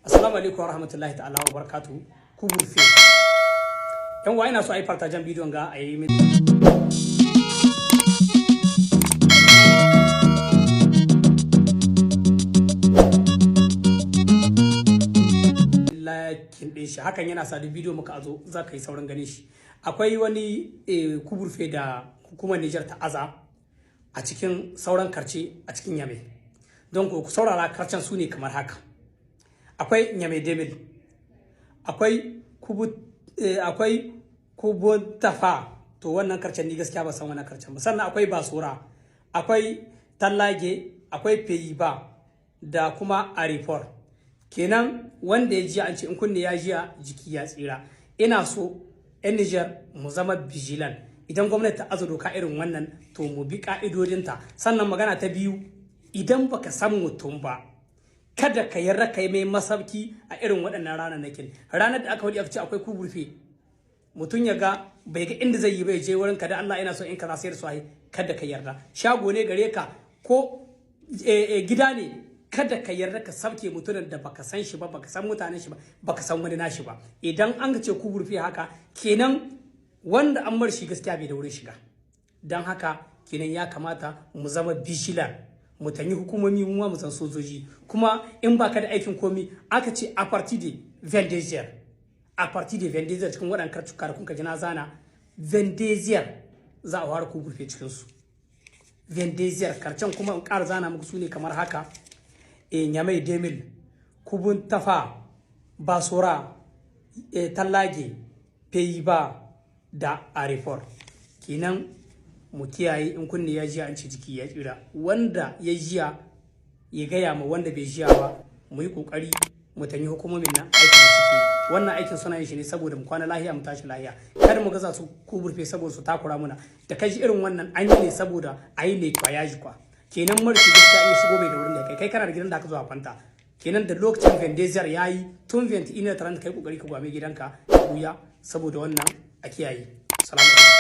Assalamu alaikum wa rahmatullahi ta'ala wa barakatuhu. Couvre-feu. Yan uwa, ina so a yi partager bidiyon ga a yi min liking din shi. Hakan yana sa duk bidiyo muka azo za ka yi saurin ganin shi. Akwai wani couvre-feu da hukumar Niger ta aza a cikin sauran quartier a cikin Yame. Don ku saurara, quartier n su ne kamar haka: akwai Nyame Demil, akwai Kubu, akwai Kubun Tafa. To, wannan quartier n ni gaskiya ba san wannan quartier n ba. Sannan akwai Basura, akwai Tallage, akwai Peyiba da kuma Arifor. Kenan wanda ya ji, an ce in kunne ya jiya, jiki ya tsira. Ina so 'yan Niger mu zama vigilant. Idan gwamnati ta aza doka irin wannan, to mu bi ka'idodinta. Sannan magana ta biyu, idan baka san mutum ba, kada ka yarda ka yi mai masauki a irin waɗannan rananakin. Ranar da aka wadi aka ce akwai couvre-feu, mutum ya ga bai ga inda zai yi bai je wurin ka da Allah ina so in kaza sayar su ai, kada ka yarda. Shago ne gare ka ko gida ne, kada ka yarda ka sauke mutumin da baka san shi ba, baka san mutanen shi ba, baka san wani nashi ba. Idan an ce couvre-feu haka, kenan wanda an bar shi gaskiya bai da wurin shiga. Don haka kenan ya kamata mu zama vigilant, mu tanyi hukumomi, mu ma mu san sojoji. Kuma in baka da aikin komi, aka ce à partir de 22h, à partir de 22h, cikin waɗannan kartuka da kuka ji na zana, 22h za a fara couvre-feu cikin su. 22h. Quartier n kuma in ƙara zana muku su ne kamar haka: Nyamai Demil, Kubun Tafa, Basora, Tallage, Peyiba da Arifor. Kenan mu kiyaye. In kunne ya jiya, an ce jiki ya tsira. Wanda ya jiya ya gaya ma wanda bai jiya ba. Mu yi kokari mu tanyi hukumomin nan aikin da suke. Wannan aikin suna yin shi ne saboda mu kwana lahiya mu tashi lahiya. Kada mu gaza su couvre-feu saboda su takura muna. Da kaji irin wannan, an yi ne saboda a yi nettoyage kwa. Kenan marshi gaskiya in shigo bai da wurin da kai kana da gidan da aka zo a kwanta. Kenan da lokacin 22h yayi, tun 21 taran kai kokari ka gwame gidanka ka buya saboda wannan. A kiyaye. Salamu alaikum.